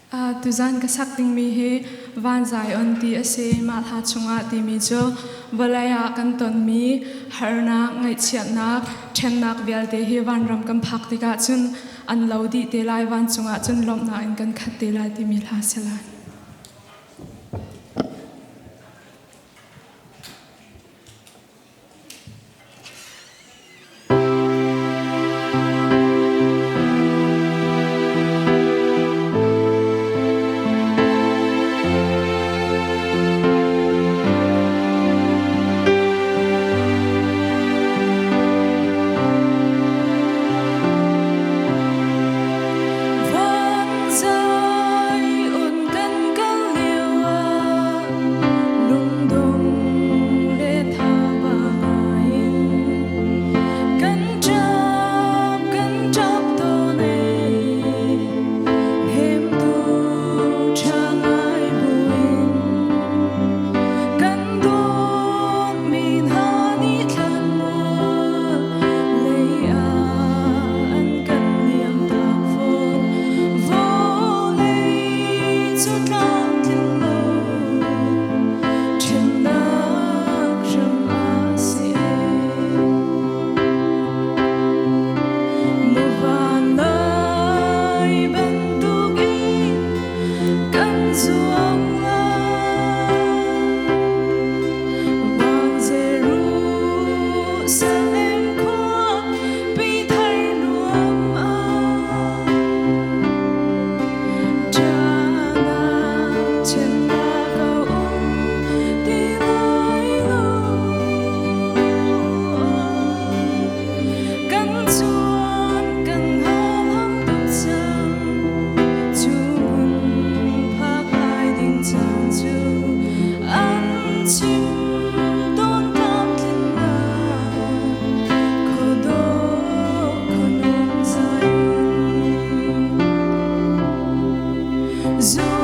Tuzan ka sak dingmi hi Van Zion ti a si. Mah hla chungah timi cu vawlei ah kan tonmi harnak, ngaihchiatnak, ṭhennak vialte hi vanram kan phak tikah cun an lo dih te lai, vancung ah cun lawmhnak in kan khat te lai timi hla si lai. Van Zion kan kal lio ah lungdong le thaba ngai in kan ṭap kan ṭap tawn ee hnemtu ṭha ngai buin kan dawtmi hna nih thlanmual lei ah an kan liamtak fawn vawlei cu tlamtling lo ṭhennak hram ah si. Muvan lai bantukin kan zuang lai. Van Jerusalem khua pi thar nuam ah ṭahnak ṭhennak a um ti lai lo. Kan chuan kan hawng tuk cang cu hmun phak lai ding caan cu an chim tawn tlamtlin lai khuadawh khuanuam zai.